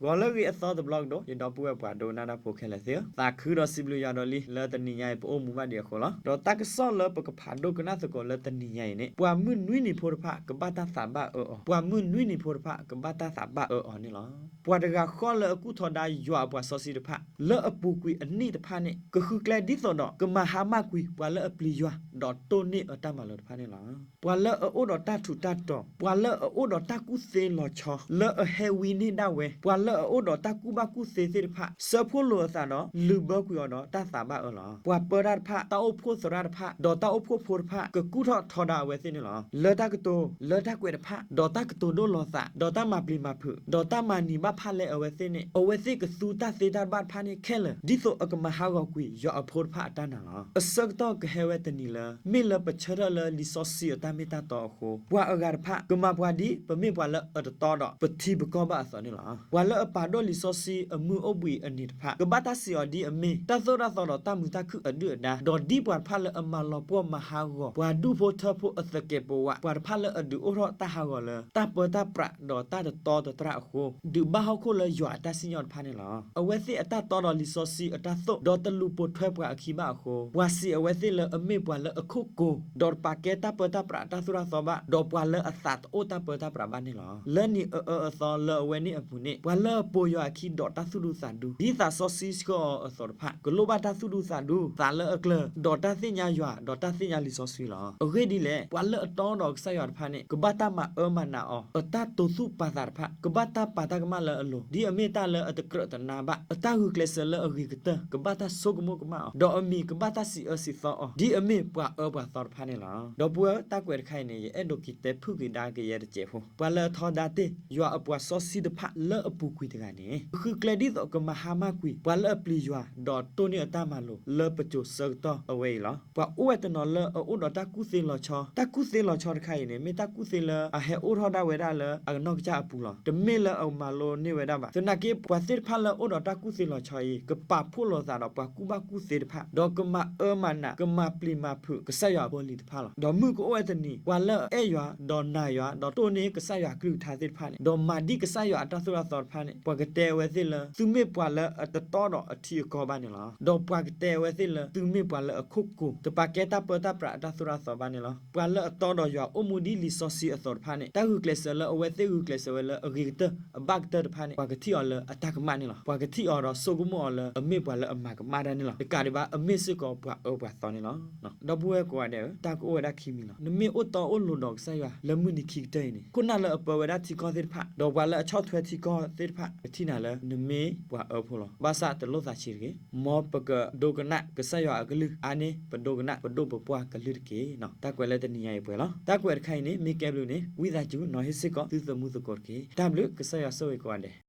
ဂီၤလၢအဂ့ၤအသီတဘျီကဒီး ယဒီပုၢ်ဝဲၢ်ပှၤဒိကနၣ်တၢ်ဖိခဲလၢာ်သ့ၣ်ဧၢ, သးခုဒီးစံးဘျုးယွၤဒီးလံ လၢတနံၤညါအံၤပအိၣ်မူဘၣ်ဒံးအဃိလီၤ. ဒီးတၢ်ကစီၣ်လၢပကဖးဒိကနၣ်သကိးလၢတနံၤညါအံၤန့ၣ် ပှၤမုၢ်နွံနံၤဖိတဖၣ် ကဘၣ်တၢ်သးဘၣ်အၢအီၤ, ပှၤမုၢ်နွံနံၤဖိတဖၣ် ကဘၣ်တၢ်သးဘၣ်အၢအီၤန့ၣ်လီၤ. ပှၤတဂၤဃီလၢအကူၣ်ထီဒါယွၤအပှၤစီဆှံတဖၣ် လၢအပူၤကွံာ်အနံၣ်တဖၣ်န့ၣ် ကဃုကျဲဒ်သိးဒီး ကမၤဟါမၢ်ကွံာ် ပှၤလၢအပျံၤယွၤ ဒီးတိၢ်န့ၢ်အတၢ်မၤလိာ်တဖၣ်န့ၣ်လီၤ. ပှၤလၢအအိၣ်ဒီးတၢ်ထူးတၢ်တီၤ, ပှၤလၢအအိၣ်ဒီးတၢ်ကူၣ်သ့လီၤဆီ လၢအဟဲဝံန့ၢ်ဒၣ်ဝဲ, ပှၤလၢအအိၣ်ဒီးတၢ်ကူၣ်ဘၣ်ကူၣ်သ့သ့ၣ်တဖၣ် ဆၢဖှိၣ်လိာ်အသးဒီး လုၢ်ဘၢကွံာ်အီၤဒီးတၢ်သးဘၣ်အၢလီၤ. ပှၤပၢတၢ်တဖၣ်, တၢ်အိၣ်ဖှိၣ်သရၣ်တဖၣ်, ဒီးတၢ်အိၣ်ဖှိၣ်ဖိတဖၣ် ကကူၣ်ထီၣ်ထီဒါအဝဲသ့ၣ်န့ၣ်လီၤ. လၢတၢ်ကတိၤ, လၢတၢ်ကွဲးတဖၣ်, ဒီးတၢ်ကတိၤဒိၣ်လီၤသး, ဒီးတၢ်မၤပျံၤမၤဖုး, ဒီးတၢ်မၤနံၤဘၣ်ဖၣ်လဲအဝဲသ့ၣ်န့ၣ်, အဝဲသ့ၣ်ကသူတၢ်သ့တၢ်ဘၣ်တဖၣ်န့ၣ်ခဲလၢာ်, ဒ်သိးအကမၤဟးဂီၤကွံာ်ယွၤအဖိတဖၣ်အတၢ်နာ်လီၤ. အဆၢကတီၢ်ကဟဲဝဲတနံၤလၢ မ့ၢ်လၢပဆၢထၢၣ်လၢလံာ်စီဆှံအတၢ်မ့ၢ်တၢ်တီအဃိ, ပှၤအဂၤတဖၣ် ကမၤပှၤဒ်ပမ့ၢ်ပှၤလၢအတတီဒီး ပထံပကီၢ်ဘၣ်အသိးန့ၣ်လီၤ. ပှၤလၢအပာ်ဒိၣ်လံာ်စီဆှံအမုၢ်အိၣ်ဘှံးအနံၤတဖၣ် ကဘၣ်တၢ်စံးအီၤဒ်အမ့ၢ် တၢ်သိၣ်တၢ်သီဒီးတၢ်မုာ်တၢ်ခုၣ်အဒုၣ်အဒါ, ဒီးဒ်ပှၤတဖၣ်လၢအမၤလီၤပှီၢ်မၤဟးဂီၤ ပှၤဒူၣ်ဖိထၢဖိအသကဲးပဝး, ပှၤတဖၣ်လၢအဒုးအိၣ်ထီၣ်တၢ်ဟးဂီၤလၢ တၢ်ပၢတၢ်ပြးဒီးတၢ်တတီတတြၢ်အဃိ, ဒုးဘၣ်ဟီၣ်ခိၣ်လၢယွၤအတၢ်စံၣ်ညီၣ်တဖၣ်န့ၣ်လီၤ. အဝဲသ့ၣ်အတၢ်တီဒီးလံာ်စီဆှံအတၢ်သိၣ်, ဒီးတလူၤပိာ်ထွဲပှၤအခံဘၣ်အဃိ, ပှၤစံးအဝဲသ့ၣ်လၢအမ့ၢ်ပှၤလၢအခိၣ်ကိၤ, ဒီးတပာ်ကဲတၢ်ပၢတၢ်ပြးတၢ်သိၣ်တၢ်သီဘၣ်, ဒီးပှၤလၢအသးတအိၣ်တၢ်ပၢတၢ်ပြးဘၣ်န့ၣ်လီၤ. လၢနံၤအအၢအသီလၢအဝဲန့ၣ်အပူၤန့ၣ်, ပှၤလၢအပိာ်ယွၤအခံဒီးတၢ်သူၣ်ဒူသးဒူ, ဒ်သးစီဆှံဆှၢအီၤအသိးတဖၣ်, ကလိၣ်ဘၣ်တၢ်သူၣ်ဒူသးဒူ, သးလၢအကျၢၤ, ဒီးတၢ်သ့ၣ်ညါယွၤ, ဒီးတၢ်သ့ၣ်ညါလံာ်စီဆှံလီၤ. အဂ့ၢ်ဒ်လဲၣ်, ပှၤလၢအတီဒီးကစၢ်ယွၤတဖၣ်န့ၣ် ကဘၣ်တၢ်မၤအၢမၤနးအီၤ, အတၢ်တိာ်သူၣ်ပာ်သးတဖၣ် ကဘၣ်တၢ်ပာ်တၢ်ကမၣ်လၢအလိၤ, ဒ်အမ့ၢ်တၢ်လၢအတကြၢးတနါဘၣ်, အတၢ်ဂုာ်ကျဲးစၢးလၢအဂ့ၤကတၢၢ် ကဘၣ်တၢ်ဆိကမိၣ်ကမၣ်အီၤ, ဒီးအမံၤကဘၣ်တၢ်စံးအၢစံးသီအီၤ, ဒ်အမ့ၢ်ပှၤအၢပှၤသီတဖၣ်န့ၣ်လီၤ. ဒီပုၢ်ဝဲၢ်, တၢ်ကွဲးတခါအံၤန့ၣ် ယအဲၣ်ဒိးက့ၤတဲဖုၣ်က့ၤဒါကယဲၢ်တစဲးဖိ, ပှၤလၢအထီဒါတ့ၢ် ယွၤအပှၤစီဆှံတဖၣ်လၢအပူၤကွံာ်တဂၤန့ၣ်, ဃုကျဲဒ်သိးကမၤဟါမၢ်ကွံာ် ပှၤလၢအပျံၤယွၤ ဒီးတိၢ်န့ၢ်အတၢ်မၤလိာ် လၢပစိၤဆၢကတီၢ်အဝဲအံၤလီၤ. ပှၤအိၣ်ဝဲတနီၤလၢအအိၣ်ဒီးတၢ်ကူၣ်သ့လီၤဆီ, တၢ်ကူၣ်သ့လီၤဆီတခါအံၤန့ၣ် မ့ၢ်တၢ်ကူၣ်သ့လၢအဟဲအိၣ်ထီၣ်ဒၣ်ဝဲဒၣ်လၢအနီၢ်ကစၢ်အပူၤလီၤ. တမ့ၢ်လၢအမၤလိန့ၢ်ဝဲဒၣ်ဘၣ်. သနာ်က့ ပှၤသ့ၣ်တဖၣ်လၢအအိၣ်ဒီးတၢ်ကူၣ်သ့လီၤဆီအံၤ ကပာ်ဖှိၣ်လိာ်သးဒီးပှၤကူၣ်ဘၣ်ကူၣ်သ့တဖၣ်, ဒီးကမၤအၢမၤနး, ကမၤပျံၤမၤဖုး ကစၢ်ယွၤအဖိအလံၤတဖၣ်လီၤ. ဒီးမုၢ်ကအိၣ်ဝဲတနံၤ ပှၤလၢအအဲၣ်ယွၤ, ဒီးနာ်ယွၤ, ဒီးတိၢ်န့ၢ်ကစၢ်ယွၤအကလုၢ်ကထါသ့ၣ်တဖၣ်န့ၣ်, ဒီးမၤဒ်ကစၢ်ယွၤအတၢ်သိၣ်တၢ်သီတဖၣ်န့ၣ်, ပှၤကတဲအဝဲသ့ၣ်လၢ သုမ့ၢ်ပှၤလၢအတတီဒီးအထံအကီၢ်ဘၣ်န့ၣ်လီၤ. ဒီးပှၤကတဲအဝဲသ့ၣ်လၢ သုမ့ၢ်ပှၤလၢအခိၣ်ကိၤ, တပာ်ကဲတၢ်ပၢတၢ်ပြးအတၢ်သိၣ်တၢ်သီဘၣ်န့ၣ်လီၤ. ပှၤလၢအတီဒီးယွၤ အိၣ်မူဒ်လံာ်စီဆှံအသိးတဖၣ်န့ၣ်, တၢ်ဂုာ်ကျဲးစၢးလၢအဝဲသ့ၣ်ဂုာ်ကျဲးစၢးဝဲလၢအဂ့ၤကတၢၢ် အဘၣ်ကတၢၢ်တဖၣ်န့ၣ်, ပှၤကထံၣ်အီၤလၢအတၢ်ကမၣ်န့ၣ်လီၤ. ပှၤကထံၣ်အီၤဒီးဆိကမိၣ်အီၤလၢအမ့ၢ်ပှၤလၢအမၤကမၣ်တၢ်န့ၣ်လီၤ. တကးဒံးဘၣ် အမ့ၢ်စ့ၢ်ကီးပှၤအၢပှၤသီန့ၣ်လီၤ. ဒီပုၢ်ဝဲၢ်ကိးဂၤဒဲးဧၢ, တၢ်ကအိၣ်ဝဲဒၣ်ခံမံၤလီၤ. နမ့ၢ်အိၣ်တီအိၣ်လိၤဒီးကစၢ်ယွၤလၢမုၢ်နံၤခံကတၢၢ်အံၤန့ၣ်, ခိၣ်နၢ်လၢအပၢဝဲဒၣ်ထံကီၢ်သ့ၣ်တဖၣ်, ဒီးပှၤလၢအဆီၣ်ထွဲထံကီၢ်သ့ၣ်တဖၣ် ကထံၣ်နၤလၢနမ့ၢ်ပှၤအၢဖိလီၤ. ဘၣ်ဆၣ်တလိၣ်သးဆံးတဂ့ၤ. မ်ပကဒိကနၣ်ကစၢ်ယွၤအကလုၢ်အါန့ၢ် ပဒိကနၣ်ပဒိၣ်ပပှၢ်ကလုၢ်တက့ၢ်. တၢ်ကွဲးလၢတနံၤညါအံၤပှဲၤလီၤ. တၢ်ကွဲးတခါအံၤန့ၣ် မ့ၢ်ကဲဘျုးန့ၣ် ဝံသးစူၤနီၤဟ့ၣ်စ့ၢ်ကီးသုသမူသကိးတက့ၢ်. တၢ်ဘျုး, ကစၢ်ယွၤဆိၣ်ဂ့ၤကိးဂၤဒဲး.